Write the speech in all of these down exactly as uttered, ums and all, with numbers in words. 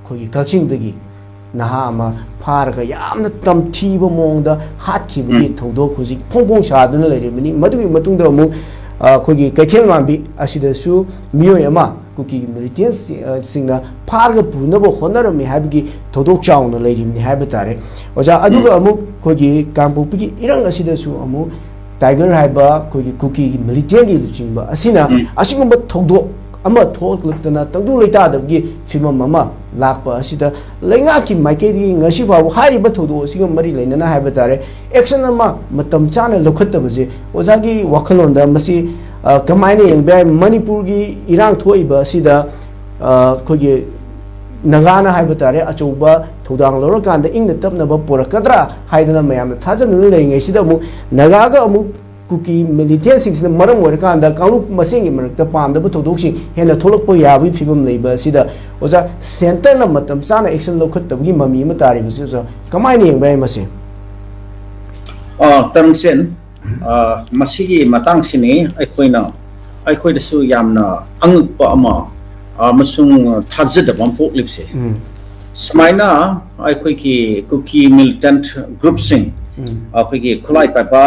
ꯑꯩꯈꯣꯏꯒꯤ ꯀꯛꯆꯤꯡꯗꯒꯤ ꯅꯍꯥ ꯑꯃ ꯐꯥꯔꯒ ꯌꯥꯝꯅ ꯇꯝꯊꯤꯕ ꯃꯑꯣꯡꯗ ꯍꯥꯠꯈꯤꯕꯒꯤ ꯎꯝ꯫ ꯊꯧꯗꯣꯛ ꯍꯧꯖꯤꯛ ꯐꯣꯡ ꯐꯣꯡ ꯁꯥꯗꯨꯅ ꯂꯩꯔꯤꯕꯅꯤ꯫ ꯃꯗꯨꯒꯤ ꯃꯇꯨꯡꯗ ꯑꯃꯨꯛ, ꯑ, ꯑꯩꯈꯣꯏꯒꯤ ꯀꯩꯊꯦꯜ ꯃꯥꯟꯕꯤ ꯑꯁꯤꯗꯁꯨ ꯃꯤꯑꯣꯏ ꯑꯃ ꯀꯨꯀꯤꯒꯤ ꯃꯤꯂꯤꯇꯦꯟꯁ, ꯑ, ꯁꯤꯡꯅ ꯐꯥꯔꯒ ꯄꯨꯅꯕ ꯍꯣꯠꯅꯔꯝꯃꯤ ꯍꯥꯏꯕꯒꯤ ꯊꯧꯗꯣꯛ ꯆꯥꯎꯅ ꯂꯩꯔꯤꯕꯅꯤ ꯍꯥꯏꯕ ꯇꯥꯔꯦ꯫ ꯑꯣꯖꯥ, ꯑꯗꯨꯒ ꯎꯝ꯫ ꯑꯃꯨꯛ ꯑꯩꯈꯣꯏꯒꯤ ꯀꯥꯡꯄꯣꯛꯄꯤꯒꯤ ꯏꯔꯪ ꯑꯁꯤꯗꯁꯨ ꯑꯃꯨꯛ ꯇꯥꯏꯒꯔ ꯍꯥꯏꯕ ꯑꯩꯈꯣꯏꯒꯤ ꯀꯨꯀꯤꯒꯤ ꯃꯤꯂꯤꯇꯦꯟꯒꯤ ꯂꯨꯆꯤꯡꯕ ꯑꯁꯤꯅ ꯎꯝ꯫ ꯑꯁꯤꯒꯨꯝꯕ ꯊꯧꯗꯣꯛ ꯑꯃ ꯊꯣꯛꯂꯛꯇꯅ ꯇꯪꯗꯨ ꯂꯩꯇꯥꯗꯕꯒꯤ ꯐꯤꯕꯝ ꯑꯃ ꯂꯥꯛꯄ ꯑꯁꯤꯗ ꯂꯩꯉꯥꯛꯀꯤ ꯃꯥꯏꯀꯩꯗꯒꯤ ꯉꯁꯤ ꯐꯥꯎꯕ ꯍꯥꯏꯔꯤꯕ ꯊꯧꯗꯣꯛ ꯑꯁꯤꯒ ꯃꯔꯤ ꯂꯩꯅꯅ ꯍꯥꯏꯕ ꯇꯥꯔꯦ, ꯑꯦꯛꯁꯟ ꯑꯃ ꯃꯇꯝ ꯆꯥꯅ ꯂꯧꯈꯠꯇꯕꯁꯦ ꯑꯣꯖꯥꯒꯤ ꯋꯥꯈꯜꯂꯣꯟꯗ ꯃꯁꯤ, ꯑ, ꯀꯃꯥꯏꯅ ꯌꯦꯡꯕ ꯌꯥꯏ? ꯃꯅꯤꯄꯨꯔꯒꯤ ꯏꯔꯥꯡ ꯊꯣꯛꯏꯕ ꯑꯁꯤꯗ, ꯑ, ꯑꯩꯈꯣꯏꯒꯤ ꯅꯥꯒꯥꯅ ꯍꯥꯏꯕ ꯇꯥꯔꯦ, ꯑꯆꯧꯕ ꯊꯧꯗꯥꯡ ꯂꯧꯔꯀꯥꯟꯗ ꯏꯪꯅ ꯇꯞꯅꯕ ꯄꯨꯔꯛꯀꯗ꯭ꯔꯥ ꯍꯥꯏꯗꯅ ꯃꯌꯥꯝꯅ ꯊꯥꯖꯗꯨꯅ ꯂꯩꯔꯤꯉꯩꯁꯤꯗ ꯑꯃꯨꯛ ꯅꯥꯒꯥꯒ ꯑꯃꯨꯛ ꯀꯨꯀꯤ ꯃꯤꯂꯤꯇꯦꯟꯁꯤꯡꯁꯤꯅ ꯃꯔꯝ ꯑꯣꯏꯔꯀꯥꯟꯗ ꯀꯥꯡꯂꯨꯞ ꯃꯁꯦꯟꯒꯤ ꯃꯔꯛꯇ ꯄꯥꯝꯗꯕ ꯊꯧꯗꯣꯛꯁꯤꯡ ꯍꯦꯟꯅ ꯊꯣꯛꯂꯛꯄ ꯌꯥꯕꯒꯤ ꯐꯤꯕꯝ ꯂꯩꯕ ꯑꯁꯤꯗ, ꯑꯣꯖꯥ, ꯁꯦꯟꯇꯔꯅ ꯃꯇꯝ ꯆꯥꯅ ꯑꯦꯛꯁꯟ ꯂꯧꯈꯠꯇꯕꯒꯤ ꯃꯃꯤ ꯑꯃ ꯇꯥꯔꯤꯕꯁꯤ, ꯑꯣꯖꯥ, ꯀꯃꯥꯏꯅ ꯌꯦꯡꯕ ꯌꯥꯏ ꯃꯁꯤ? ꯑ, ꯇꯔꯝꯆꯦꯟ, ꯑ, ꯃꯁꯤꯒꯤ ꯃꯇꯥꯡꯁꯤꯅꯤ ꯑꯩꯈꯣꯏꯅ, ꯑꯩꯈꯣꯏꯗꯁꯨ ꯌꯥꯝꯅ ꯑꯉꯛꯄ ꯑꯃ ꯑꯃꯁꯨꯡ ꯊꯥꯖꯗꯕ ꯑꯃ ꯄꯣꯛꯂꯤꯕꯁꯦ꯫ ꯎꯝ꯫ ꯁꯨꯃꯥꯏꯅ ꯑꯩꯈꯣꯏꯒꯤ ꯀꯨꯀꯤ ꯃꯤꯂꯤꯇꯦꯟꯠ ꯒ꯭ꯔꯨꯞꯁꯤꯡ, ꯎꯝ꯫ ꯑꯩꯈꯣꯏꯒꯤ ꯈꯨꯠꯂꯥꯏ ꯄꯥꯏꯕ,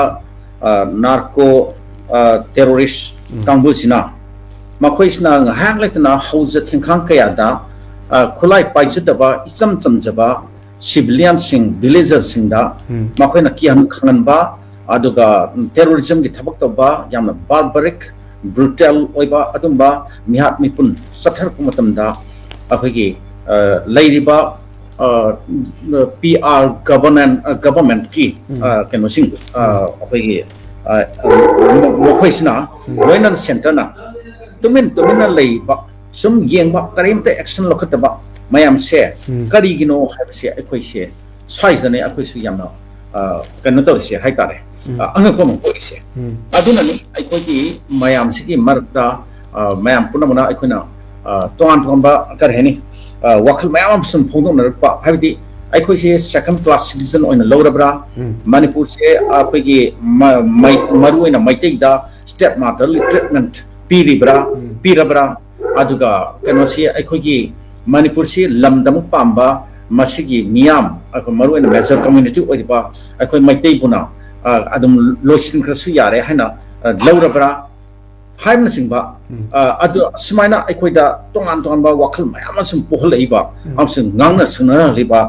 ꯑ, ꯅꯥꯔꯀꯣ, ꯑ, ꯇꯦꯔꯣꯔꯤꯁ ꯎꯝ꯫ ꯀꯥꯡꯕꯨꯁꯤꯅ, ꯃꯈꯣꯏꯁꯤꯅ ꯉꯥꯏꯍꯥꯛ ꯂꯩꯇꯅ ꯍꯧꯖ ꯊꯦꯡꯈꯥꯡ ꯀꯌꯥꯗ, ꯑ, ꯈꯨꯠꯂꯥꯏ ꯄꯥꯏꯖꯗꯕ ꯏꯆꯝ ꯆꯝꯖꯕ ꯁꯤꯚꯤꯂꯤꯌꯟꯁꯤꯡ, ꯚꯤꯂꯦꯖꯔꯁꯤꯡꯗ ꯎꯝ꯫ ꯃꯈꯣꯏꯅ ꯀꯤꯍꯟ ꯈꯪꯍꯟꯕ, ꯑꯗꯨꯒ ꯇꯦꯔꯣꯔꯤꯖꯝꯒꯤ ꯊꯕꯛ ꯇꯧꯕ, ꯌꯥꯝꯅ ꯕꯥꯔꯕꯔꯤꯛ, ꯕ꯭ꯔꯨꯇꯦꯜ ꯑꯣꯏꯕ ꯑꯗꯨꯝꯕ ꯃꯤꯍꯥꯠ ꯃꯤꯄꯨꯟ ꯆꯠꯊꯔꯛꯄ ꯃꯇꯝꯗ ꯑꯩꯈꯣꯏꯒꯤ, ꯑ, ꯂꯩꯔꯤꯕ, ꯑ, ꯄꯤ ꯑꯥꯔ ꯒꯚꯔꯅꯦꯟ-, ꯑ, ꯒꯚꯔꯟꯃꯦꯟꯠꯀꯤ, ꯎꯝ꯫ ꯑ, ꯀꯩꯅꯣꯁꯤꯡ, ꯑ, ꯎꯝ꯫ ꯑꯩꯈꯣꯏꯒꯤ, ꯑ, ꯃꯈꯣꯏꯁꯤꯅ ꯎꯝ꯫ ꯂꯣꯏꯅ ꯁꯦꯟꯇꯔꯅ ꯇꯨꯃꯤꯟ ꯇꯨꯃꯤꯟꯅ ꯂꯩꯕ, ꯁꯨꯝ ꯌꯦꯡꯕ, ꯀꯔꯤꯝꯇ ꯑꯦꯛꯁꯟ ꯂꯧꯈꯠꯇꯕ ꯃꯌꯥꯝꯁꯦ ꯎꯝ꯫ ꯀꯔꯤꯒꯤꯅꯣ ꯍꯥꯏꯕꯁꯦ ꯑꯩꯈꯣꯏꯁꯦ ꯁ꯭ꯋꯥꯏꯁꯤꯗꯅꯦ ꯑꯩꯈꯣꯏꯁꯨ ꯌꯥꯝꯅ, ꯑ, ꯀꯩꯅꯣ ꯇꯧꯔꯤꯁꯦ ꯍꯥꯏꯇꯥꯔꯦ꯫ ꯎꯝ꯫ ꯑ, ꯑꯉꯛꯄ ꯑꯃ ꯄꯣꯛꯏꯁꯦ꯫ ꯎꯝ꯫ ꯑꯗꯨꯅꯅꯤ ꯑꯩꯈꯣꯏꯒꯤ ꯃꯌꯥꯝꯁꯤꯒꯤ ꯃꯔꯛꯇ, ꯑ, ꯃꯌꯥꯝ ꯄꯨꯝꯅꯃꯛꯅ ꯑꯩꯈꯣꯏꯅ, ꯑ, ꯇꯣꯉꯥꯟ ꯇꯣꯉꯥꯟꯕ, ꯀꯔꯤ ꯍꯥꯏꯅꯤ, ꯑ, ꯋꯥꯈꯜ ꯃꯌꯥꯝ ꯑꯃ ꯁꯨꯝ ꯐꯣꯡꯗꯣꯛꯅꯔꯛꯄ, ꯍꯥꯏꯕꯗꯤ ꯑꯩꯈꯣꯏꯁꯦ ꯁꯦꯀꯦꯟ ꯀ꯭ꯂꯥꯁ ꯁꯤꯇꯤꯖꯟ ꯑꯣꯏꯅ ꯂꯧꯔꯕ꯭ꯔꯥ? ꯎꯝ꯫ ꯃꯅꯤꯄꯨꯔꯁꯦ ꯑꯩꯈꯣꯏꯒꯤ ꯃ-, ꯃꯩ-, ꯃꯔꯨꯑꯣꯏꯅ ꯃꯩꯇꯩꯗ ꯁ꯭ꯇꯦꯞ ꯃꯥꯗꯔꯂꯤ ꯇ꯭ꯔꯤꯠꯃꯦꯟꯠ ꯄꯤꯔꯤꯕ꯭ꯔꯥ? ꯎꯝ꯫ ꯄꯤꯔꯕ꯭ꯔꯥ? ꯑꯗꯨꯒ ꯀꯩꯅꯣꯁꯤ ꯑꯩꯈꯣꯏꯒꯤ, ꯃꯅꯤꯄꯨꯔꯁꯤ ꯂꯝꯗꯝ ꯄꯥꯝꯕ ꯃꯁꯤꯒꯤ ꯃꯤꯌꯥꯝ, ꯑꯩꯈꯣꯏ ꯃꯔꯨꯑꯣꯏꯅ major community ꯑꯣꯏꯔꯤꯕ ꯑꯩꯈꯣꯏ ꯃꯩꯇꯩꯕꯨꯅ, ꯑ, ꯑꯗꯨꯝ ꯂꯣꯏꯁꯤꯟꯈ꯭ꯔꯁꯨ ꯌꯥꯔꯦ ꯍꯥꯏꯅ, ꯑ, ꯂꯧꯔꯕ꯭ꯔꯥ ꯍꯥꯏꯕꯅꯆꯤꯡꯕ, ꯎꯝ꯫ ꯑ, ꯑꯗꯨ ꯁꯨꯃꯥꯏꯅ ꯑꯩꯈꯣꯏꯗ ꯇꯣꯉꯥꯟ ꯇꯣꯉꯥꯟꯕ ꯋꯥꯈꯜ ꯃꯌꯥꯝ ꯑꯃ ꯁꯨꯝ ꯄꯣꯛꯍꯜꯂꯛꯏꯕ, ꯎꯝ꯫ ꯑꯃꯁꯨꯡ ꯉꯥꯡꯅ ꯁꯛꯅꯍꯜꯂꯤꯕ,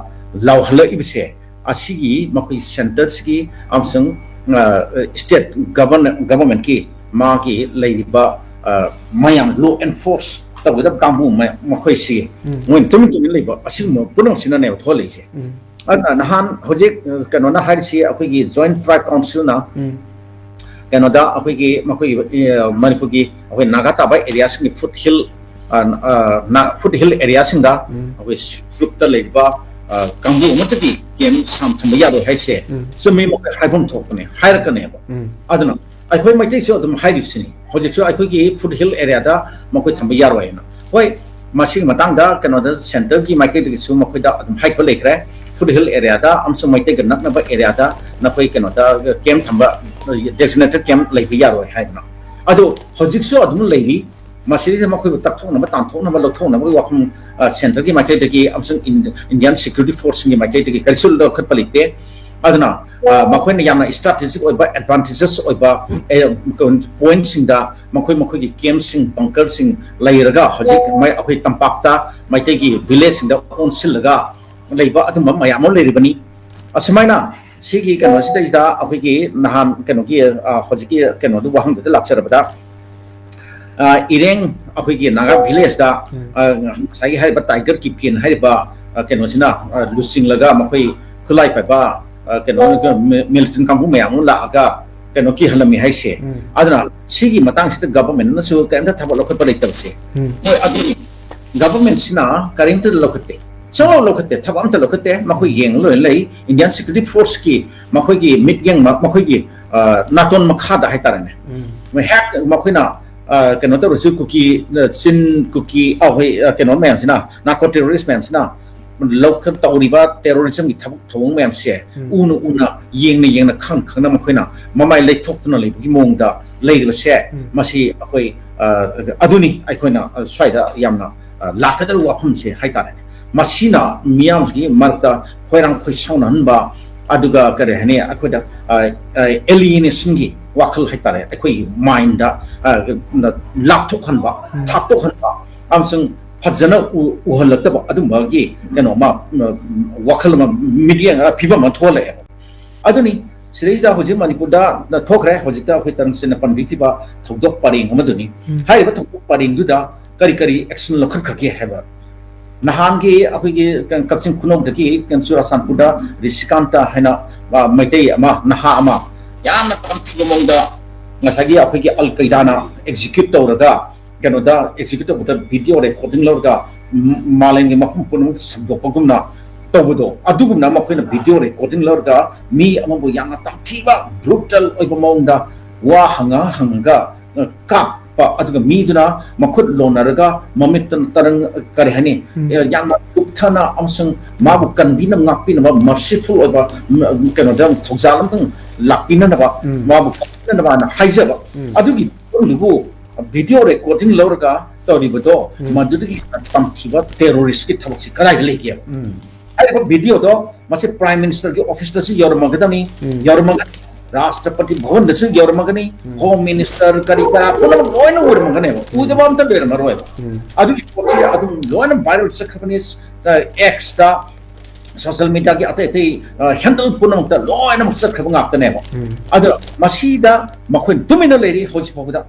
ꯂꯥꯎꯍꯜꯂꯛꯏꯕꯁꯦ, ꯑꯁꯤꯒꯤ ꯃꯈꯣꯏ centreꯁꯤꯒꯤ ꯑꯃꯁꯨꯡ, ꯑ, state govern-, governmentꯀꯤ ꯃꯥꯒꯤ ꯂꯩꯔꯤꯕ, ꯑ, ꯃꯌꯥꯝ law enforce ꯇꯧꯒꯗꯕ ꯀꯥꯡꯕꯨ ꯃ-, ꯃꯈꯣꯏꯁꯤ ꯎꯝ꯫ ꯃꯣꯏꯅ ꯇꯨꯃꯤꯟ ꯇꯨꯃꯤꯟ ꯂꯩꯕ ꯑꯁꯤꯒꯨꯝꯕ ꯄꯨꯝꯅꯃꯛꯁꯤꯅꯅꯦꯕ ꯊꯣꯛꯍꯜꯂꯛꯏꯁꯦ꯫ ꯎꯝ꯫ ꯑꯗꯨꯅ ꯅꯍꯥꯟ ꯍꯧꯖꯤꯛ, ꯑ, ꯀꯩꯅꯣꯅ ꯍꯥꯏꯔꯤꯁꯤ, ꯑꯩꯈꯣꯏꯒꯤ Joint Tribe Councilꯅ ꯎꯝ꯫ ꯀꯩꯅꯣꯗ ꯑꯩꯈꯣꯏꯒꯤ ꯃꯈꯣꯏꯒꯤ, ꯑ, ꯃꯅꯤꯄꯨꯔꯒꯤ ꯑꯩꯈꯣꯏ ꯅꯥꯒꯥ ꯇꯥꯕ areaꯁꯤꯡꯒꯤ foothill, ꯑ, ꯑ, ꯅꯥ-, foothill areaꯁꯤꯡꯗ ꯎꯝ꯫ ꯑꯩꯈꯣꯏ groupꯇ ꯂꯩꯕ, ꯑ, ꯀꯥꯡꯕꯨ ꯑꯃꯠꯇꯗꯤ camp ꯁꯥꯝ ꯊꯝꯕ ꯌꯥꯔꯣꯏ ꯍꯥꯏꯁꯦ ꯎꯝ꯫ ꯆꯨꯝꯃꯤ, ꯃꯈꯣꯏ ꯍꯥꯏꯐꯝ ꯊꯣꯛꯄꯅꯦ, ꯍꯥꯏꯔꯛꯀꯅꯦꯕ꯫ ꯎꯝ꯫ ꯑꯗꯨꯅ ꯑꯩꯈꯣꯏ ꯃꯩꯇꯩꯁꯨ ꯑꯗꯨꯝ ꯍꯥꯏꯔꯤꯕꯁꯤꯅꯤ꯫ ꯍꯧꯖꯤꯛꯁꯨ ꯑꯩꯈꯣꯏꯒꯤ foothill areaꯗ ꯃꯈꯣꯏ ꯊꯝꯕ ꯌꯥꯔꯣꯏ ꯍꯥꯏꯅ꯫ ꯍꯣꯏ, ꯃꯁꯤꯒꯤ ꯃꯇꯥꯡꯗ ꯀꯩꯅꯣꯗ centreꯒꯤ ꯃꯥꯏꯀꯩꯗꯒꯤꯁꯨ ꯃꯈꯣꯏꯗ ꯑꯗꯨꯝ ꯍꯥꯏꯈꯤꯕ ꯂꯩꯈ꯭ꯔꯦ, foothill areaꯗ ꯑꯃꯁꯨꯡ ꯃꯩꯇꯩꯒ ꯅꯛꯅꯕ areaꯗ ꯅꯈꯣꯏ ꯀꯩꯅꯣꯗ camp ꯊꯝꯕ, designated camp ꯂꯩꯕ ꯌꯥꯔꯣꯏ ꯍꯥꯏꯗꯅ꯫ ꯑꯗꯣ ꯍꯧꯖꯤꯛꯁꯨ ꯑꯗꯨꯝ ꯂꯩꯔꯤ꯫ ꯃꯁꯤꯗꯩꯗ ꯃꯈꯣꯏꯕꯨ ꯇꯛꯊꯣꯛꯅꯕ, ꯇꯥꯟꯊꯣꯛꯅꯕ, ꯂꯧꯊꯣꯛꯅꯕꯒꯤ ꯋꯥꯐꯝ, ꯑ, centreꯒꯤ ꯃꯥꯏꯀꯩꯗꯒꯤ ꯑꯃꯁꯨꯡ ꯏꯟ-, Indian security forceꯁꯤꯡꯒꯤ ꯃꯥꯏꯀꯩꯗꯒꯤ ꯀꯔꯤꯁꯨ ꯂꯧꯈꯠꯄ ꯂꯩꯇꯦ꯫ ꯑꯗꯨꯅ, ꯑ, ꯃꯈꯣꯏꯅ ꯌꯥꯝꯅ strategic ꯑꯣꯏꯕ, advantageous ꯑꯣꯏꯕ, ꯑꯦ, pointꯁꯤꯡꯗ ꯃꯈꯣꯏ ꯃꯈꯣꯏꯒꯤ campꯁꯤꯡ, bunkerꯁꯤꯡ ꯂꯩꯔꯒ ꯍꯧꯖꯤꯛ ꯃꯩ-, ꯑꯩꯈꯣꯏ ꯇꯝꯄꯥꯛꯇ ꯃꯩꯇꯩꯒꯤ villageꯁꯤꯡꯗ ꯑꯣꯟꯁꯤꯜꯂꯒ ꯂꯩꯕ ꯑꯗꯨꯝꯕ ꯃꯌꯥꯝ ꯑꯃ ꯂꯩꯔꯤꯕꯅꯤ꯫ ꯑꯁꯨꯃꯥꯏꯅ ꯁꯤꯒꯤ ꯀꯩꯅꯣꯁꯤꯗꯩꯁꯤꯗ ꯑꯩꯈꯣꯏꯒꯤ ꯅꯍꯥꯟ ꯀꯩꯅꯣꯒꯤ, ꯑ, ꯍꯧꯖꯤꯛꯀꯤ ꯀꯩꯅꯣꯗꯨ ꯋꯥꯍꯪꯗꯨꯗ ꯂꯥꯛꯆꯔꯕꯗ, ꯑ, ꯏꯔꯦꯡ ꯑꯩꯈꯣꯏꯒꯤ ꯅꯥꯒꯥ villageꯇ, ꯎꯝ꯫ ꯑ, ꯉꯁꯥꯏꯒꯤ ꯍꯥꯏꯔꯤꯕ Tiger Keepin ꯍꯥꯏꯔꯤꯕ, ꯑ, ꯀꯩꯅꯣꯁꯤꯅ, ꯑ, ꯂꯨꯆꯤꯡꯂꯒ ꯃꯈꯣꯏ ꯈꯨꯠꯂꯥꯏ ꯄꯥꯏꯕ, ꯑ, ꯀꯩꯅꯣ, ꯃꯤ-, militant ꯀꯥꯡꯕꯨ ꯃꯌꯥꯝ ꯑꯃ ꯂꯥꯛꯑꯒ ꯀꯩꯅꯣ ꯀꯤꯍꯜꯂꯝꯃꯤ ꯍꯥꯏꯁꯦ꯫ ꯎꯝ꯫ ꯑꯗꯨꯅ ꯁꯤꯒꯤ ꯃꯇꯥꯡꯁꯤꯗ governmentꯅꯁꯨ ꯀꯔꯤꯝꯇ ꯊꯕꯛ ꯂꯧꯈꯠꯄ ꯂꯩꯇꯕꯁꯦ꯫ ꯎꯝ꯫ ꯍꯣꯏ, ꯑꯗꯨ governmentꯁꯤꯅ ꯀꯔꯤꯝꯇ ꯂꯧꯈꯠꯇꯦ꯫ ꯁꯨꯡꯂꯧ ꯂꯧꯈꯠꯇꯦ, ꯊꯕꯛ ꯑꯝꯇ ꯂꯧꯈꯠꯇꯦ꯫ ꯃꯈꯣꯏ ꯌꯦꯡ ꯂꯣꯏꯅ ꯂꯩ꯫ Indian Security Forceꯀꯤ ꯃꯈꯣꯏꯒꯤ ꯃꯤꯠꯌꯦꯡ, ꯃ-, ꯃꯈꯣꯏꯒꯤ, ꯑ, ꯅꯥꯇꯣꯟ ꯃꯈꯥꯗ ꯍꯥꯏꯇꯥꯔꯦꯅꯦ꯫ ꯎꯝ꯫ ꯃꯣꯏ ꯍꯦꯛ ꯃꯈꯣꯏꯅ, ꯑ, ꯀꯩꯅꯣ ꯇꯧꯔꯁꯨ ꯀꯨꯀꯤ, ꯑ, ꯆꯤꯟ ꯀꯨꯀꯤ, ꯑ, ꯍꯣꯏ, ꯑ, ꯀꯩꯅꯣ ꯃꯌꯥꯝꯁꯤꯅ, narco terrorist ꯃꯌꯥꯝꯁꯤꯅ ꯂꯧꯈꯠ-, ꯇꯧꯔꯤꯕ terrorismꯒꯤ ꯊꯕꯛ ꯊꯧꯑꯣꯡ ꯃꯌꯥꯝꯁꯦ ꯎꯝ꯫ ꯎꯅ ꯎꯅ, ꯌꯦꯡꯅ ꯌꯦꯡꯅ, ꯈꯪ ꯈꯪꯅ ꯃꯈꯣꯏꯅ ꯃꯃꯥꯏ ꯂꯩꯊꯣꯛꯇꯨꯅ ꯂꯩꯕꯒꯤ ꯃꯑꯣꯡꯗ ꯂꯩꯔꯤꯕꯁꯦ, ꯎꯝ꯫ ꯃꯁꯤ ꯑꯩꯈꯣꯏ, ꯑ, ꯑꯗꯨꯅꯤ ꯑꯩꯈꯣꯏꯅ, ꯑ, ꯁ꯭ꯋꯥꯏꯗ ꯌꯥꯝꯅ, ꯂꯥꯛꯀꯗꯧꯔꯤꯕ ꯋꯥꯐꯝꯁꯦ ꯍꯥꯏꯇꯥꯔꯦ, ꯃꯁꯤꯅ ꯃꯤꯌꯥꯝꯁꯤꯒꯤ ꯃꯔꯛꯇ ꯈꯣꯏꯔꯥꯡ ꯈꯣꯏꯁꯥꯎꯅꯍꯟꯕ, ꯑꯗꯨꯒ ꯀꯔꯤ ꯍꯥꯏꯅꯤ, ꯑꯩꯈꯣꯏꯗ ꯑꯦꯂꯤꯌꯦꯅꯦꯁꯟꯒꯤ ꯋꯥꯈꯜ ꯍꯥꯏꯇꯥꯔꯦ, ꯑꯩꯈꯣꯏꯒꯤ ꯃꯥꯏꯟꯗ ꯂꯥꯞꯊꯣꯛꯍꯟꯕ, ꯎꯝ꯫ ꯊꯥꯞꯇꯣꯛꯍꯟꯕ, ꯑꯃꯁꯨꯡ ꯐꯖꯅ ꯎ-, ꯎꯍꯜꯂꯛꯇꯕ ꯑꯗꯨꯝꯕꯒꯤ ꯀꯩꯅꯣ ꯑꯃ, ꯎꯝ, ꯋꯥꯈꯜ ꯑꯃ, ꯃꯤꯠꯌꯦꯡ, ꯐꯤꯕꯝ ꯑꯃ ꯊꯣꯛꯍꯜꯂꯛꯑꯦꯕ꯫ ꯑꯗꯨꯅꯤ ꯁꯤꯗꯩꯁꯤꯗ ꯍꯧꯖꯤꯛ ꯃꯅꯤꯄꯨꯔꯗ ꯊꯣꯛꯈ꯭ꯔꯦ, ꯍꯧꯖꯤꯛꯇ ꯑꯩꯈꯣꯏ ꯇꯔꯝꯁꯤꯅ ꯄꯟꯕꯤꯈꯤꯕ ꯊꯧꯗꯣꯛ ꯄꯔꯦꯡ ꯑꯃꯗꯨꯅꯤ꯫ ꯎꯝ꯫ ꯍꯥꯏꯔꯤꯕ ꯊꯧꯗꯣꯛ ꯄꯔꯦꯡꯗꯨꯗ ꯀꯔꯤ ꯀꯔꯤ ꯑꯦꯛꯁꯟ ꯂꯧꯈꯠꯈ꯭ꯔꯒꯦ ꯍꯥꯏꯕ, ꯅꯍꯥꯟꯒꯤ ꯑꯩꯈꯣꯏꯒꯤ ꯀꯛꯆꯤꯡ ꯈꯨꯅꯧꯗꯒꯤ ꯆꯨꯔꯥꯆꯥꯟꯄꯨꯔꯗ ꯔꯤꯁꯤꯀꯥꯟꯇ ꯍꯥꯏꯅ, ꯑ, ꯃꯩꯇꯩ ꯑꯃ, ꯅꯍꯥ ꯑꯃ, ꯌꯥꯝꯅ ꯇꯝꯊꯤꯕ ꯃꯑꯣꯡꯗ ꯉꯁꯥꯏꯒꯤ ꯑꯩꯈꯣꯏꯒꯤ ꯑꯜ ꯀꯩꯗꯥꯅ ꯑꯦꯛꯖꯤꯀ꯭ꯌꯨꯠ ꯇꯧꯔꯒ, ꯀꯩꯅꯣꯗ ꯑꯦꯛꯖꯤꯀ꯭ꯌꯨꯠ ꯇꯧꯕꯗ ꯚꯤꯗꯤꯑꯣ ꯔꯦꯀꯣꯔꯗꯤꯡ ꯂꯧꯔꯒ ꯃ-, ꯃꯥꯂꯦꯝꯒꯤ ꯃꯐꯝ ꯄꯨꯝꯅꯃꯛꯇ ꯁꯟꯗꯣꯛꯄꯒꯨꯝꯅ ꯇꯧꯕꯗꯣ, ꯑꯗꯨꯒꯨꯝꯅ ꯃꯈꯣꯏꯅ ꯚꯤꯗꯤꯑꯣ ꯔꯦꯀꯣꯔꯗꯤꯡ ꯂꯧꯔꯒ ꯃꯤ ꯑꯃꯕꯨ ꯌꯥꯝꯅ ꯇꯝꯊꯤꯕ, ꯕ꯭ꯔꯨꯇꯦꯜ ꯑꯣꯏꯕ ꯃꯑꯣꯡꯗ ꯋꯥ ꯍꯪꯉ ꯍꯪꯉꯒ, ꯑ, ꯀꯥꯞꯄ, ꯑꯗꯨꯒ ꯃꯤꯗꯨꯅ ꯃꯈꯨꯠ ꯂꯣꯟꯅꯔꯒ ꯃꯃꯤꯠꯇ ꯇꯔꯪ, ꯀꯔꯤ ꯍꯥꯏꯅꯤ, ꯎꯝ꯫ ꯑ, ꯌꯥꯝꯅ ꯀꯨꯞꯊꯅ ꯑꯃꯁꯨꯡ ꯃꯥꯕꯨ ꯀꯟꯕꯤꯅꯕ, ꯉꯥꯛꯄꯤꯅꯕ, ꯃꯔꯁꯤꯐꯨꯜ ꯑꯣꯏꯕ, ꯎꯝ, ꯀꯩꯅꯣꯗ ꯊꯧꯖꯥꯜ ꯑꯃꯇꯪ ꯂꯥꯛꯄꯤꯅꯅꯕ, ꯎꯝ꯫ ꯃꯥꯕꯨ ꯀꯟꯕꯤꯅꯕꯅ ꯍꯥꯏꯖꯕ꯫ ꯎꯝ꯫ ꯑꯗꯨꯒꯤ ꯃꯐꯝꯗꯨꯕꯨ ꯚꯤꯗꯤꯑꯣ ꯔꯦꯀꯣꯔꯗꯤꯡ ꯂꯧꯔꯒ ꯇꯧꯔꯤꯕꯗꯣ, ꯎꯝ꯫ ꯃꯗꯨꯗꯒꯤ ꯍꯦꯟꯅ ꯇꯝꯊꯤꯕ ꯇꯦꯔꯣꯔꯤꯁꯀꯤ ꯊꯕꯛꯁꯤ ꯀꯗꯥꯏꯗ ꯂꯩꯒꯦꯕ? ꯎꯝ꯫ ꯍꯥꯏꯔꯤꯕ ꯚꯤꯗꯤꯑꯣꯗꯣ ꯃꯁꯤ ꯄ꯭ꯔꯥꯏꯝ ꯃꯤꯅꯤꯁꯇꯔꯒꯤ ꯑꯣꯐꯤꯁꯇꯁꯨ ꯌꯧꯔꯝꯃꯒꯗꯕꯅꯤ, ꯎꯝ꯫ ꯌꯧꯔꯝꯃꯒꯅꯤ, ꯔꯥꯁꯇ꯭ꯔꯄꯇꯤ ꯚꯕꯟꯗꯁꯨ ꯌꯧꯔꯝꯃꯒꯅꯤ, ꯎꯝ꯫ ꯍꯣꯝ ꯃꯤꯅꯤꯁꯇꯔ ꯀꯔꯤ ꯀꯔꯥ ꯄꯨꯝꯅꯃꯛ ꯂꯣꯏꯅ ꯑꯣꯏꯔꯝꯃꯒꯅꯦꯕ, ꯎꯝ꯫ ꯎꯗꯕ ꯑꯝꯇ ꯂꯩꯔꯝꯃꯔꯣꯏꯕ꯫ ꯎꯝ꯫ ꯑꯗꯨꯒꯤ ꯄꯣꯠꯁꯤ ꯑꯗꯨꯝ ꯂꯣꯏꯅ ꯚꯥꯏꯔꯦꯜ ꯆꯠꯈ꯭ꯔꯕꯅꯤ, ꯑ, ꯑꯦꯛꯁꯇ, ꯁꯣꯁꯤꯌꯦꯜ ꯃꯤꯗꯤꯌꯥꯒꯤ ꯑꯇꯩ ꯑꯇꯩ, ꯑ, ꯍꯦꯟꯗꯜ ꯄꯨꯝꯅꯃꯛꯇ ꯂꯣꯏꯅꯃꯛ ꯆꯠꯈ꯭ꯔꯕ ꯉꯥꯛꯇꯅꯦꯕ꯫ ꯎꯝ꯫ ꯑꯗꯣ ꯃꯁꯤꯗ ꯃꯈꯣꯏꯅ ꯇꯨꯃꯤꯟꯅ ꯂꯩꯔꯤ ꯍꯧꯖꯤꯛ ꯐꯥꯎꯕꯗ꯫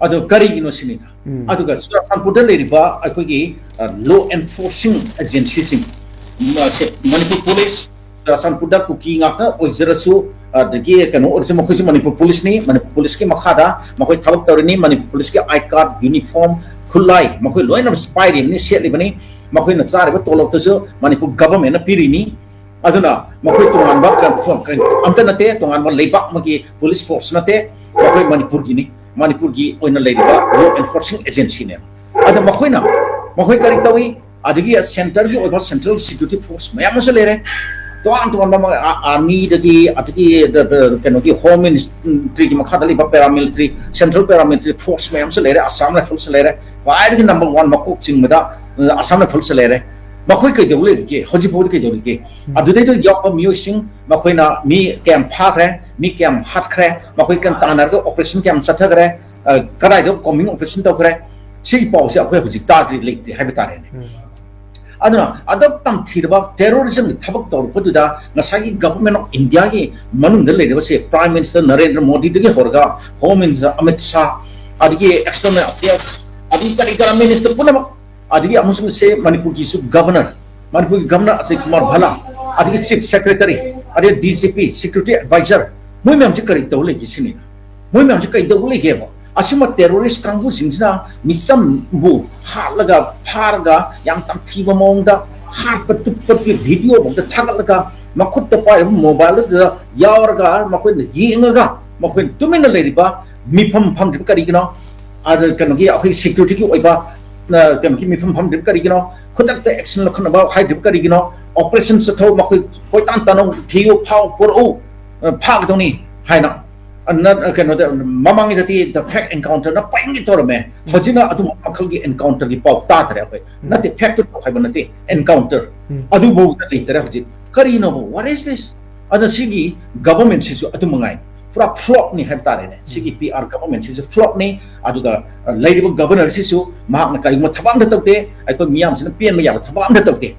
ꯑꯗꯣ ꯀꯔꯤꯒꯤꯅꯣ ꯁꯤꯅꯤꯗ꯫ ꯎꯝ꯫ ꯑꯗꯨꯒ ꯆꯨꯔꯥꯆꯥꯟꯄꯨꯔꯗ ꯂꯩꯔꯤꯕ ꯑꯩꯈꯣꯏꯒꯤ, ꯑ, ꯂꯣ ꯑꯦꯟꯐꯣꯔꯁꯤꯡ ꯑꯦꯖꯦꯟꯁꯤꯁꯤꯡ, ꯃ-, ꯁꯦ, ꯃꯅꯤꯄꯨꯔ ꯄꯨꯂꯤꯁ, ꯆꯨꯔꯥꯆꯥꯟꯄꯨꯔꯗ ꯀꯨꯀꯤ ꯉꯥꯛꯇ ꯑꯣꯏꯖꯔꯁꯨ, ꯑꯗꯒꯤ ꯀꯩꯅꯣ ꯑꯣꯏꯔꯁꯨ, ꯃꯈꯣꯏꯁꯨ ꯃꯅꯤꯄꯨꯔ ꯄꯨꯂꯤꯁꯅꯤ, ꯃꯅꯤꯄꯨꯔ ꯄꯨꯂꯤꯁꯀꯤ ꯃꯈꯥꯗ ꯃꯈꯣꯏ ꯊꯕꯛ ꯇꯧꯔꯤꯅꯤ, ꯃꯅꯤꯄꯨꯔ ꯄꯨꯂꯤꯁꯀꯤ ꯑꯥꯏ ꯀꯥꯔꯗ, ꯌꯨꯅꯤꯐꯣꯔꯝ, ꯈꯨꯠꯂꯥꯏ, ꯃꯈꯣꯏ ꯂꯣꯏꯅꯃꯛ ꯄꯥꯏꯔꯤꯕꯅꯤ, ꯁꯦꯠꯂꯤꯕꯅꯤ, ꯃꯈꯣꯏꯅ ꯆꯥꯔꯤꯕ ꯇꯣꯂꯣꯞꯇꯨꯁꯨ ꯃꯅꯤꯄꯨꯔ ꯒꯚꯔꯟꯃꯦꯟꯠꯅ ꯄꯤꯔꯤꯅꯤ꯫ ꯑꯗꯨꯅ ꯃꯈꯣꯏ ꯇꯣꯉꯥꯟꯕ ꯀ-, ꯀ-, ꯑꯝꯇ ꯅꯠꯇꯦ, ꯇꯣꯉꯥꯟꯕ ꯂꯩꯕꯥꯛ ꯑꯃꯒꯤ ꯄꯨꯂꯤꯁ ꯐꯣꯔꯁ ꯅꯠꯇꯦ, ꯃꯈꯣꯏ ꯃꯅꯤꯄꯨꯔꯒꯤꯅꯤ, ꯃꯅꯤꯄꯨꯔꯒꯤ ꯑꯣꯏꯅ ꯂꯩꯔꯤꯕ ꯂꯣ ꯑꯦꯟꯐꯣꯔꯁꯤꯡ ꯑꯦꯖꯦꯟꯁꯤꯅꯦ꯫ ꯑꯗ ꯃꯈꯣꯏꯅ, ꯃꯈꯣꯏ ꯀꯔꯤ ꯇꯧꯏ? ꯑꯗꯒꯤ ꯁꯦꯟꯇꯔꯒꯤ ꯑꯣꯏꯕ ꯁꯦꯟꯇ꯭ꯔꯦꯜ ꯁꯦꯀ꯭ꯌꯨꯔꯤꯇꯤ ꯐꯣꯔꯁ ꯃꯌꯥꯝ ꯑꯃꯁꯨ ꯂꯩꯔꯦ, ꯇꯣꯉꯥꯟ ꯇꯣꯉꯥꯟꯕ ꯑꯥꯔꯃꯤꯗꯒꯤ, ꯑꯗꯒꯤ ꯀꯩꯅꯣꯒꯤ ꯍꯣꯝ ꯃꯤꯅꯤꯁꯇ꯭ꯔꯤꯒꯤ ꯃꯈꯥꯗ ꯂꯩꯕ ꯄꯦꯔꯥꯃꯤꯂꯤꯇꯔꯤ, ꯁꯦꯟꯇ꯭ꯔꯦꯜ ꯄꯦꯔꯥꯃꯤꯂꯤꯇꯔꯤ ꯐꯣꯔꯁ ꯃꯌꯥꯝꯁꯨ ꯂꯩꯔꯦ, ꯑꯁꯥꯝ ꯔꯥꯏꯐꯜꯁꯨ ꯂꯩꯔꯦ, ꯈ꯭ꯋꯥꯏꯗꯒꯤ ꯅꯝꯕꯔ ꯋꯥꯟ ꯃꯀꯣꯛ ꯆꯤꯡꯕꯗ ꯑꯁꯥꯝ ꯔꯥꯏꯐꯜꯁꯨ ꯂꯩꯔꯦ꯫ ꯃꯈꯣꯏ ꯀꯩꯗꯧ ꯂꯩꯔꯤꯒꯦ? ꯍꯧꯖꯤꯛ ꯐꯥꯎꯕꯗ ꯀꯩꯗꯧꯔꯤꯒꯦ? ꯑꯗꯨꯗꯩꯗ ꯌꯥꯎꯕ ꯃꯤꯑꯣꯏꯁꯤꯡ, ꯃꯈꯣꯏꯅ ꯃꯤ ꯀꯌꯥꯝ ꯐꯥꯈ꯭ꯔꯦ, ꯃꯤ ꯀꯌꯥꯝ ꯍꯥꯠꯈ꯭ꯔꯦ, ꯃꯈꯣꯏ ꯀꯌꯥꯝ ꯇꯥꯟꯅꯔꯒ ꯑꯣꯄꯔꯦꯁꯟ ꯀꯌꯥꯝ ꯆꯠꯊꯈ꯭ꯔꯦ, ꯀꯗꯥꯏꯗ ꯀꯣꯝꯕꯤꯡ ꯑꯣꯄꯔꯦꯁꯟ ꯇꯧꯈ꯭ꯔꯦ, ꯁꯤꯒꯤ ꯄꯥꯎꯁꯦ ꯑꯩꯈꯣꯏ ꯍꯧꯖꯤꯛ ꯇꯥꯗ꯭ꯔꯤ, ꯂꯩꯇ꯭ꯔꯤ ꯍꯥꯏꯕ ꯇꯥꯔꯦꯅꯦ꯫ ꯑꯗꯨꯅ ꯑꯗꯨꯛ ꯇꯝꯊꯤꯔꯕ ꯇꯦꯔꯣꯔꯤꯖꯝꯒꯤ ꯊꯕꯛ ꯇꯧꯔꯛꯄꯗꯨꯗ ꯉꯁꯥꯏꯒꯤ ꯒꯚꯔꯟꯃꯦꯟ ꯑꯣꯐ ꯏꯟꯗꯤꯌꯥꯒꯤ ꯃꯅꯨꯡꯗ ꯂꯩꯔꯤꯕꯁꯦ, ꯄ꯭ꯔꯥꯏꯝ ꯃꯤꯅꯤꯁꯇꯔ ꯅꯔꯦꯟꯗ꯭ꯔ ꯃꯣꯗꯤꯗꯒꯤ ꯍꯧꯔꯒ ꯍꯣꯝ ꯃꯤꯅꯤꯁꯇꯔ ꯑꯃꯤꯠ ꯁꯥꯍ, ꯑꯗꯒꯤ ꯑꯦꯛꯁꯇꯔꯅꯦꯜ ꯑꯦꯐꯤꯌꯔꯁ, ꯑꯗꯒꯤ ꯀꯔꯤ ꯀꯔꯥ ꯃꯤꯅꯤꯁꯇꯔ ꯄꯨꯝꯅꯃꯛ, ꯑꯗꯒꯤ ꯑꯃꯁꯨꯡ ꯁꯦ ꯃꯅꯤꯄꯨꯔꯒꯤꯁꯨ ꯒꯚꯔꯅꯔ, ꯃꯅꯤꯄꯨꯔꯒꯤ ꯒꯚꯔꯅꯔ ꯑꯖꯌ ꯀꯨꯃꯥꯔ ꯚꯜꯂꯥ, ꯑꯗꯒꯤ ꯆꯤꯐ ꯁꯦꯀ꯭ꯔꯦꯇꯔꯤ, ꯑꯗꯒꯤ D G P, security adviser, ꯃꯣꯏ ꯃꯌꯥꯝꯁꯦ ꯀꯔꯤ ꯇꯧ ꯂꯩꯒꯦ ꯁꯤꯅꯤ꯫ ꯃꯣꯏ ꯃꯌꯥꯝꯁꯦ ꯀꯩꯗꯧꯕ ꯂꯩꯒꯦꯕ? ꯑꯁꯤꯒꯨꯝꯕ ꯇꯦꯔꯣꯔꯤꯁ ꯀꯥꯡꯕꯨꯁꯤꯡꯁꯤꯅ ꯃꯤꯆꯝꯕꯨ ꯍꯥꯠꯂꯒ, ꯐꯥꯔꯒ, ꯌꯥꯝ ꯇꯝꯊꯤꯕ ꯃꯑꯣꯡꯗ ꯍꯥꯠꯄ ꯇꯨꯞꯄꯒꯤ ꯚꯤꯗꯤꯑꯣ ꯐꯥꯎꯗ ꯊꯥꯒꯠꯂꯒ, ꯃꯈꯨꯠꯇ ꯄꯥꯏꯔꯤꯕ ꯃꯣꯕꯥꯏꯜꯗꯨꯗ ꯌꯥꯎꯔꯒ ꯃꯈꯣꯏꯅ ꯌꯦꯡꯉꯒ, ꯃꯈꯣꯏꯅ ꯇꯨꯃꯤꯟꯅ ꯂꯩꯔꯤꯕ, ꯃꯤꯐꯝ ꯐꯝꯗ꯭ꯔꯤꯕ ꯀꯔꯤꯒꯤꯅꯣ? ꯑꯗ ꯀꯩꯅꯣꯒꯤ ꯑꯩꯈꯣꯏ ꯁꯦꯀ꯭ꯌꯨꯔꯤꯇꯤꯒꯤ ꯑꯣꯏꯕ, ꯑ, ꯀꯩꯅꯣꯒꯤ ꯃꯤꯐꯝ ꯐꯝꯗ꯭ꯔꯤꯕ ꯀꯔꯤꯒꯤꯅꯣ? ꯈꯨꯗꯛꯇ ꯑꯦꯛꯁꯟ ꯂꯧꯈꯠꯅꯕ ꯍꯥꯏꯗ꯭ꯔꯤꯕ ꯀꯔꯤꯒꯤꯅꯣ? ꯑꯣꯄꯔꯦꯁꯟ ꯆꯠꯊꯧ, ꯃꯈꯣꯏ ꯀꯣꯏꯇꯥꯟ ꯇꯥꯟꯅꯧ, ꯊꯤꯌꯨ, ꯐꯥꯎ, ꯄꯨꯔꯛꯎ, ꯑ, ꯐꯥꯒꯗꯧꯅꯤ ꯍꯥꯏꯅ꯫ ꯑ, ꯅ-, ꯀꯩꯅꯣꯗ, ꯃꯃꯥꯡꯒꯤꯗꯗꯤ ꯗ ꯐꯦꯛ ꯑꯦꯟꯀꯥꯎꯟꯇꯔꯅ ꯄꯪꯒꯤ ꯇꯧꯔꯝꯃꯦ꯫ ꯍꯧꯖꯤꯛꯅ ꯑꯗꯨ ꯃꯈꯜꯒꯤ ꯑꯦꯟꯀꯥꯎꯟꯇꯔꯒꯤ ꯄꯥꯎ ꯇꯥꯗ꯭ꯔꯦ ꯑꯩꯈꯣꯏ꯫ ꯅꯠꯇꯦ, ꯐꯦꯛꯇꯨ ꯍꯥꯏꯕ ꯅꯠꯇꯦ, ꯑꯦꯟꯀꯥꯎꯟꯇꯔ꯫ ꯑꯗꯨꯐꯥꯎꯗ ꯂꯩꯇꯔꯦ ꯍꯧꯖꯤꯛ꯫ ꯀꯔꯤꯅꯣ? What is this? ꯑꯗ ꯁꯤꯒꯤ ꯒꯚꯔꯟꯃꯦꯟꯁꯤꯁꯨ ꯑꯗꯨ ꯃꯉꯥꯏ, ꯄꯨꯔꯥ ꯐ꯭ꯂꯣꯞꯅꯤ ꯍꯥꯏꯕ ꯇꯥꯔꯦꯅꯦ꯫ ꯁꯤꯒꯤ ꯄꯤ ꯑꯥꯔ ꯒꯚꯔꯟꯃꯦꯟꯁꯤꯁꯨ ꯐ꯭ꯂꯣꯞꯅꯤ꯫ ꯑꯗꯨꯒ, ꯑ, ꯂꯩꯔꯤꯕ ꯒꯚꯔꯅꯔꯁꯤꯁꯨ ꯃꯍꯥꯛꯅ ꯀꯔꯤꯒꯨꯝꯕ ꯊꯕꯛ ꯑꯝꯇ ꯇꯧꯗꯦ, ꯑꯩꯈꯣꯏ ꯃꯤꯌꯥꯝꯁꯤꯅ ꯄꯦꯟꯕ ꯌꯥꯕ ꯊꯕꯛ ꯑꯝꯇ ꯇꯧꯗꯦ꯫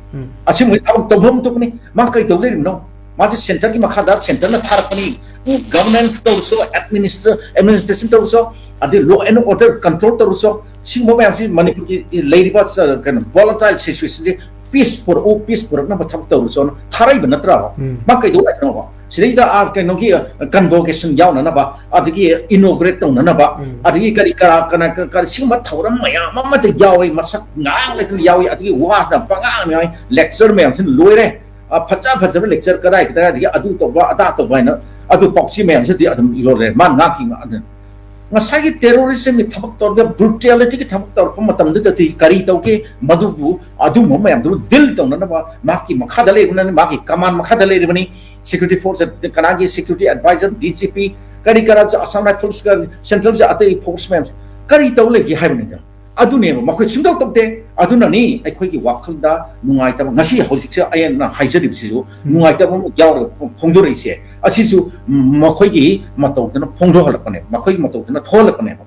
ꯑꯁꯤꯒꯨꯝꯕ ꯊꯕꯛ ꯇꯧꯐꯝ ꯊꯣꯛꯄꯅꯤ꯫ ꯃꯥ ꯀꯩ ꯇꯧ ꯂꯩꯔꯤꯕꯅꯣ? ꯃꯥꯁꯦ ꯁꯦꯟꯇꯔꯒꯤ ꯃꯈꯥꯗ, ꯁꯦꯟꯇꯔꯅ ꯊꯥꯔꯛꯄꯅꯤ꯫ ꯒꯚꯔꯅꯦꯟꯁ ꯇꯧꯔꯁꯨ, ꯑꯦꯗꯃꯤꯅꯤꯁꯇ꯭ꯔ-, ꯑꯦꯗꯃꯤꯅꯤꯁꯇ꯭ꯔꯦꯁꯟ ꯇꯧꯔꯁꯨ, ꯑꯗꯩ ꯂꯣ ꯑꯦꯟ ꯑꯣꯔꯗꯔ ꯀꯟꯇ꯭ꯔꯣꯜ ꯇꯧꯔꯁꯨ, ꯁꯤꯒꯨꯝꯕ ꯃꯌꯥꯝꯁꯤ ꯃꯅꯤꯄꯨꯔꯒꯤ ꯂꯩꯔꯤꯕ, ꯑ, ꯀꯩꯅꯣ, ꯚꯣꯂꯥꯇꯥꯏꯜ ꯁꯤꯆꯨꯋꯦꯁꯟꯁꯤ ꯄꯤꯁ ꯄꯨꯔꯛꯎ, ꯄꯤꯁ ꯄꯨꯔꯛꯅꯕ ꯊꯕꯛ ꯇꯧꯔꯁꯨꯅ ꯊꯥꯔꯛꯏꯕ ꯅꯠꯇ꯭ꯔꯕ? ꯃꯥ ꯀꯩꯗꯧ ꯂꯥꯛꯏꯅꯣꯕ? ꯁꯤꯗꯩꯗ, ꯑ, ꯀꯩꯅꯣꯒꯤ, ꯑ, ꯀꯟꯚꯣꯀꯦꯁꯟ ꯌꯥꯎꯅꯅꯕ, ꯑꯗꯒꯤ ꯏꯅꯣꯒ꯭ꯔꯦꯠ ꯇꯧꯅꯅꯕ, ꯑꯗꯒꯤ ꯀꯔꯤ ꯀꯔꯥ, ꯀꯅꯥ, ꯀ-, ꯀ-, ꯁꯤꯒꯨꯝꯕ ꯊꯧꯔꯝ ꯃꯌꯥꯝ ꯑꯃꯗ ꯌꯥꯎꯋꯦ, ꯃꯁꯛ ꯉꯥꯡ ꯂꯩꯇꯅ ꯌꯥꯎꯋꯤ, ꯑꯗꯒꯤ ꯋꯥꯁꯤꯅ ꯄꯉꯥꯡ ꯉꯥꯡꯉꯤ, ꯂꯦꯛꯆꯔ ꯃꯌꯥꯝꯁꯤꯅ ꯂꯣꯏꯔꯦ꯫ ꯑ, ꯐꯖ ꯐꯖꯕ ꯂꯦꯛꯆꯔ ꯀꯗꯥꯏ ꯀꯗꯥꯏꯗꯒꯤ ꯑꯗꯨ ꯇꯧꯕ, ꯑꯗꯥ ꯇꯧꯕ ꯍꯥꯏꯅ ꯑꯗꯨ ꯄꯥꯎꯆꯦ ꯃꯌꯥꯝꯁꯤꯗꯤ ꯑꯗꯨꯝ ꯂꯣꯏꯔꯦ꯫ ꯃꯥ ꯉꯥꯡꯈꯤ ꯉꯥꯛ-, ꯑꯗꯨꯅ ꯉꯁꯥꯏꯒꯤ terrorism ꯒꯤ ꯊꯕꯛ ꯇꯧꯔꯒ, brutality ꯒꯤ ꯊꯕꯛ ꯇꯧꯔꯛꯄ ꯃꯇꯝꯗꯨꯗꯗꯤ ꯀꯔꯤ ꯇꯧꯒꯦ? ꯃꯗꯨꯕꯨ, ꯑꯗꯨꯝꯕ ꯃꯌꯥꯝꯗꯨ deal ꯇꯧꯅꯅꯕ ꯃꯍꯥꯛꯀꯤ ꯃꯈꯥꯗ ꯂꯩꯔꯤꯕꯅꯤ, ꯃꯥꯒꯤ command ꯃꯈꯥꯗ ꯂꯩꯔꯤꯕꯅꯤ꯫ Security force, ꯀꯅꯥꯒꯤ security advisor, D G P, ꯀꯔꯤ ꯀꯔꯥ, Assam Rifles ꯀ central ꯁꯦ, ꯑꯇꯩ force ꯃꯌꯥꯝꯁꯦ ꯀꯔꯤ ꯇꯧ ꯂꯩꯒꯦ ꯍꯥꯏꯕꯅꯤꯗ꯫ ꯑꯗꯨꯅꯦꯕ ꯃꯈꯣꯏ ꯁꯨꯡꯇꯧ ꯇꯧꯗꯦ꯫ ꯑꯗꯨꯅꯅꯤ ꯑꯩꯈꯣꯏꯒꯤ ꯋꯥꯈꯜꯗ ꯅꯨꯡꯉꯥꯏꯇꯕ, ꯉꯁꯤ ꯍꯧꯖꯤꯛꯁꯦ ꯑꯩꯅ ꯍꯥꯏꯖꯔꯤꯕꯁꯤꯁꯨ ꯅꯨꯡꯉꯥꯏꯇꯕ ꯑꯃ ꯌꯥꯎꯔꯒ ꯐꯣꯡꯗꯣꯔꯛꯏꯁꯦ꯫ ꯑꯁꯤꯁꯨ ꯃꯈꯣꯏꯒꯤ ꯃꯇꯧꯗꯨꯅ ꯐꯣꯡꯗꯣꯛꯍꯜꯂꯛꯄꯅꯦꯕ, ꯃꯈꯣꯏꯒꯤ ꯃꯇꯧꯗꯨꯅ ꯊꯣꯛꯍꯜꯂꯛꯄꯅꯦꯕ꯫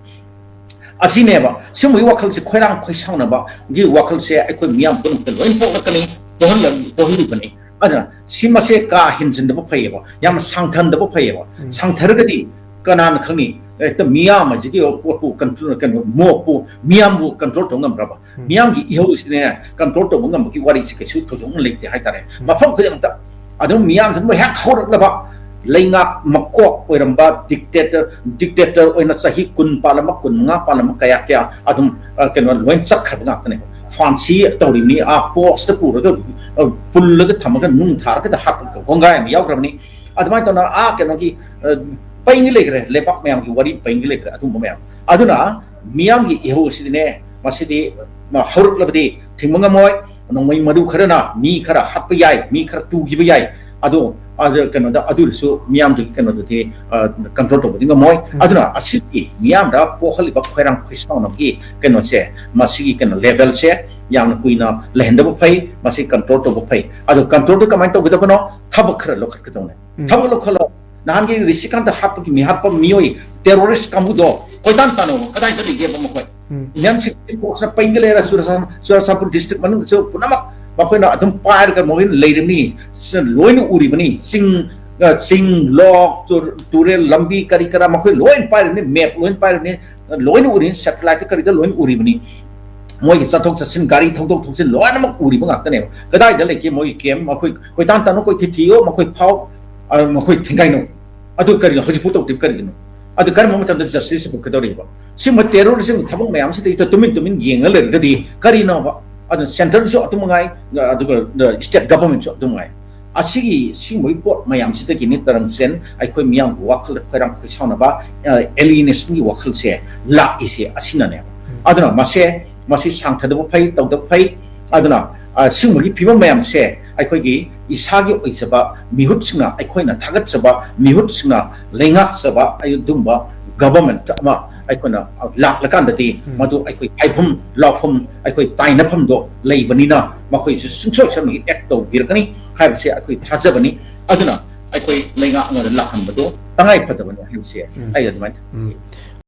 ꯑꯁꯤꯅꯦꯕ ꯁꯤꯒꯨꯝꯕꯒꯤ ꯋꯥꯈꯜꯁꯦ, ꯈꯣꯏꯔꯥꯡ ꯈꯣꯏꯁꯥꯎꯅꯕꯒꯤ ꯋꯥꯈꯜꯁꯦ ꯑꯩꯈꯣꯏ ꯃꯤꯌꯥꯝ ꯄꯨꯝꯅꯃꯛꯇ ꯂꯣꯏ ꯄꯣꯛꯂꯛꯀꯅꯤ, ꯄꯣꯛꯍꯜꯂ-, ꯄꯣꯛꯍꯜꯂꯤꯕꯅꯤ꯫ ꯑꯗꯨꯅ ꯁꯤ ꯃꯁꯦ ꯀꯥ ꯍꯦꯟꯖꯤꯟꯗꯕ ꯐꯩꯌꯦꯕ, ꯌꯥꯝꯅ ꯁꯥꯡꯊꯟꯗꯕ ꯐꯩꯌꯦꯕ꯫ ꯎꯝ꯫ ꯁꯥꯡꯊꯔꯒꯗꯤ ꯀꯅꯥꯅ ꯈꯪꯅꯤ? ꯍꯦꯛꯇ ꯃꯤꯌꯥꯝ ꯑꯁꯤꯒꯤ ꯄꯣꯠꯄꯨ control, ꯀꯩꯅꯣ, ꯃꯣꯞꯄꯨ, ꯃꯤꯌꯥꯝꯕꯨ control ꯇꯧ ꯉꯝꯕ꯭ꯔꯕ? ꯎꯝ꯫ ꯃꯤꯌꯥꯝꯒꯤ ꯏꯍꯧꯁꯤꯗꯤꯅꯦ control ꯇꯧꯕ ꯉꯝꯕꯒꯤ ꯋꯥꯔꯤꯁꯤ ꯀꯩꯁꯨ ꯊꯣꯏꯗꯣꯛꯅ ꯂꯩꯇꯦ ꯍꯥꯏꯇꯥꯔꯦ꯫ ꯎꯝ꯫ ꯃꯐꯝ ꯈꯨꯗꯤꯡꯃꯛꯇ ꯑꯗꯨꯝ ꯃꯤꯌꯥꯝꯁꯤꯅ ꯍꯦꯛ ꯍꯧꯔꯛꯂꯕ ꯂꯩꯉꯥꯛ ꯃꯀꯣꯛ ꯑꯣꯏꯔꯝꯕ dictator, dictator ꯑꯣꯏꯅ ꯆꯍꯤ ꯀꯨꯟ ꯄꯥꯜꯂꯝꯕ, ꯀꯨꯟꯃꯉꯥ ꯄꯥꯜꯂꯝꯕ ꯀꯌꯥ ꯀꯌꯥ ꯑꯗꯨꯝ, ꯑ, ꯀꯩꯅꯣ, ꯂꯣꯏ ꯆꯠꯈ꯭ꯔꯕ ꯉꯥꯛꯇꯅꯦꯕ꯫ ꯐꯥꯟꯁꯤ ꯇꯧꯔꯤꯕꯅꯤ, ꯑꯥ, post ꯇ ꯄꯨꯔꯒ, ꯑ, ꯄꯨꯜꯂꯒ ꯊꯝꯃꯒ ꯅꯨꯡ ꯊꯥꯔꯒꯗ ꯍꯥꯠꯄ ꯀꯣꯡꯒꯥꯏ ꯑꯃ ꯌꯥꯎꯈ꯭ꯔꯕꯅꯤ꯫ ꯑꯗꯨꯃꯥꯏꯅ ꯇꯧꯅ, ꯑꯥ, ꯀꯩꯅꯣꯒꯤ, ꯑ, ꯄꯩꯉꯩ ꯂꯩꯈ꯭ꯔꯦ, ꯂꯩꯕꯥꯛ ꯃꯌꯥꯝꯒꯤ ꯋꯥꯔꯤ ꯄꯩꯉꯩ ꯂꯩꯈ꯭ꯔꯦ, ꯑꯗꯨꯝꯕ ꯃꯌꯥꯝ꯫ ꯑꯗꯨꯅ ꯃꯤꯌꯥꯝꯒꯤ ꯏꯍꯧ ꯑꯁꯤꯗꯤꯅꯦ, ꯃꯁꯤꯗꯤ, ꯃ-, ꯍꯧꯔꯛꯂꯕꯗꯤ ꯊꯤꯡꯕ ꯉꯝꯃꯣꯏ꯫ ꯅꯣꯡꯃꯩ ꯃꯔꯨ ꯈꯔꯅ ꯃꯤ ꯈꯔ ꯍꯥꯠꯄ ꯌꯥꯏ, ꯃꯤ ꯈꯔ ꯇꯨꯈꯤꯕ ꯌꯥꯏ꯫ ꯑꯗꯣ, ꯑꯗ, ꯀꯩꯅꯣꯗ, ꯑꯗꯨ ꯑꯣꯏꯔꯁꯨ ꯃꯤꯌꯥꯝꯗꯨꯒꯤ ꯀꯩꯅꯣꯗꯨꯗꯤ, ꯑ, control ꯇꯧꯕꯗꯤ ꯉꯝꯃꯣꯏ꯫ ꯎꯝ꯫ ꯑꯗꯨꯅ ꯑꯁꯤꯒꯤ ꯃꯤꯌꯥꯝꯗ ꯄꯣꯛꯍꯜꯂꯤꯕ ꯈꯣꯏꯔꯥꯡ ꯈꯣꯏꯁꯥꯎꯅꯕꯒꯤ ꯀꯩꯅꯣꯁꯦ, ꯃꯁꯤꯒꯤ ꯀꯩꯅꯣ level ꯁꯦ ꯌꯥꯝꯅ ꯀꯨꯏꯅ ꯂꯩꯍꯟꯗꯕ ꯐꯩ, ꯃꯁꯤ control ꯇꯧꯕ ꯐꯩ꯫ ꯑꯗꯣ control ꯗꯨ ꯀꯃꯥꯏꯅ ꯇꯧꯒꯗꯕꯅꯣ? ꯊꯕꯛ ꯈꯔ ꯂꯧꯈꯠꯀꯗꯧꯅꯦ꯫ ꯎꯝ꯫ ꯊꯕꯛ ꯂꯧꯈꯠꯂꯣ꯫ ꯅꯍꯥꯟꯒꯤ ꯔꯤꯁꯤꯀꯥꯟꯇ ꯍꯥꯠꯄꯒꯤ ꯃꯤꯍꯥꯠꯄ ꯃꯤꯑꯣꯏ terrorist ꯀꯥꯡꯕꯨꯗꯣ ꯀꯣꯏꯇꯥꯟ ꯇꯥꯟꯅꯧ, ꯀꯗꯥꯏꯗ ꯂꯩꯒꯦꯕ ꯃꯈꯣꯏ? ꯎꯝ꯫ Indian security force ꯅ ꯄꯩꯒ ꯂꯩꯔ ꯆꯨꯔꯆꯥꯟ-, ꯆꯨꯔꯆꯥꯟꯄꯨꯔ district ꯃꯅꯨꯡꯗꯁꯨ ꯄꯨꯝꯅꯃꯛ ꯃꯈꯣꯏꯅ ꯑꯗꯨꯝ ꯄꯥꯏꯔꯒ ꯃꯈꯣꯏꯅ ꯂꯩꯔꯤꯕꯅꯤ꯫ ꯁ-, ꯂꯣꯏꯅ ꯎꯔꯤꯕꯅꯤ꯫ ꯆꯤꯡ, ꯑ, ꯆꯤꯡ, ꯂꯣꯛ, ꯇꯨ-, ꯇꯨꯔꯦꯜ, ꯂꯝꯕꯤ ꯀꯔꯤ ꯀꯔꯥ ꯃꯈꯣꯏ ꯂꯣꯏ ꯄꯥꯏꯔꯤꯕꯅꯤ, map ꯂꯣꯏ ꯄꯥꯏꯔꯤꯕꯅꯤ, ꯂꯣꯏꯅ ꯎꯔꯤꯕꯅꯤ, satellite ꯀꯔꯤꯗ ꯂꯣꯏꯅ ꯎꯔꯤꯕꯅꯤ꯫ ꯃꯣꯏꯒꯤ ꯆꯠꯊꯣꯛ ꯆꯠꯁꯤꯟ, ꯒꯥꯔꯤ ꯊꯧꯗꯣꯛ ꯊꯧꯖꯤꯟ ꯂꯣꯏꯅꯃꯛ ꯎꯔꯤꯕ ꯉꯥꯛꯇꯅꯦꯕ꯫ ꯀꯗꯥꯏꯗ ꯂꯩꯒꯦ ꯃꯣꯏꯒꯤ camp? ꯃꯈꯣꯏ ꯀꯣꯏꯇꯥꯟ ꯇꯥꯟꯅ ꯀꯣꯏꯊꯤ ꯊꯤꯌꯣ, ꯃꯈꯣꯏ ꯐꯥꯎ, ꯑ, ꯃꯈꯣꯏ ꯊꯦꯡꯒꯥꯏꯅꯧ꯫ ꯑꯗꯨ ꯀꯔꯤꯅꯣ? ꯍꯧꯖꯤꯛꯐꯥꯎ ꯇꯧꯗ꯭ꯔꯤꯕ ꯀꯔꯤꯒꯤꯅꯣ? ꯑꯗꯨ ꯀꯔꯝꯕ ꯃꯇꯝꯗ justice ꯄꯨꯔꯛꯀꯗꯧꯔꯤꯕ? ꯁꯤꯒꯨꯝꯕ terrorism ꯊꯕꯛ ꯃꯌꯥꯝꯁꯤꯗꯩꯗ ꯇꯨꯃꯤꯟ ꯇꯨꯃꯤꯟ ꯌꯦꯡꯉ ꯂꯩꯔꯒꯗꯤ ꯀꯔꯤꯅꯣꯕ? ꯑꯗꯨꯅ central ꯁꯨ ꯑꯗꯨ ꯃꯉꯥꯏ, ꯑꯗꯨꯒ state government ꯁꯨ ꯑꯗꯨ ꯃꯉꯥꯏ꯫ ꯑꯁꯤꯒꯤ ꯁꯤꯒꯨꯝꯕꯒꯤ ꯄꯣꯠ ꯃꯌꯥꯝꯁꯤꯗꯒꯤꯅꯤ ꯇꯔꯪꯁꯦꯟ ꯑꯩꯈꯣꯏ ꯃꯤꯌꯥꯝꯒꯤ ꯋꯥꯈꯜꯗ ꯈꯣꯏꯔꯥꯡ ꯈꯣꯏꯁꯥꯎꯅꯕ, ꯑꯦꯂꯤꯅꯦꯁꯟꯒꯤ ꯋꯥꯈꯜꯁꯦ ꯂꯥꯛꯏꯁꯦ ꯑꯁꯤꯅꯅꯦꯕ꯫ ꯑꯗꯨꯅ ꯃꯁꯦ ꯃꯁꯤ ꯁꯥꯡꯊꯗꯕ ꯐꯩ, ꯇꯧꯗꯕ ꯐꯩ꯫ ꯑꯗꯨꯅ ꯁꯤꯒꯨꯝꯕꯒꯤ ꯐꯤꯕꯝ ꯃꯌꯥꯝꯁꯦ ꯑꯩꯈꯣꯏꯒꯤ ꯏꯁꯥꯒꯤ ꯑꯣꯏꯖꯕ ꯃꯤꯍꯨꯠꯁꯤꯡꯅ, ꯑꯩꯈꯣꯏꯅ ꯊꯥꯒꯠꯆꯕ ꯃꯤꯍꯨꯠꯁꯤꯡꯅ ꯂꯩꯉꯥꯛꯆꯕ ꯑꯗꯨꯒꯨꯝꯕ ꯒꯚꯔꯟꯃꯦꯟꯠ ꯑꯃ ꯑꯩꯈꯣꯏꯅ ꯂꯥꯛꯂꯀꯥꯟꯗꯗꯤ ꯃꯗꯨ ꯑꯩꯈꯣꯏ ꯍꯥꯏꯐꯝ ꯂꯥꯎꯐꯝ, ꯑꯩꯈꯣꯏ ꯇꯥꯏꯅꯐꯝꯗꯣ ꯂꯩꯕꯅꯤꯅ ꯃꯈꯣꯏꯁꯨ ꯁꯨꯡꯁꯣꯏ ꯁꯣꯏꯗꯅ ꯑꯦꯛ ꯇꯧꯕꯤꯔꯛꯀꯅꯤ ꯍꯥꯏꯕꯁꯦ ꯑꯩꯈꯣꯏ ꯊꯥꯖꯕꯅꯤ꯫ ꯑꯗꯨꯅ ꯑꯩꯈꯣꯏ ꯂꯩꯉꯥꯛ ꯑꯃꯗ ꯂꯥꯛꯍꯟꯕꯗꯣ ꯇꯉꯥꯏ ꯐꯗꯕꯅꯤ ꯍꯥꯏꯕꯁꯦ ꯑꯩ ꯑꯗꯨꯃꯥꯏꯅ ꯎꯝ꯫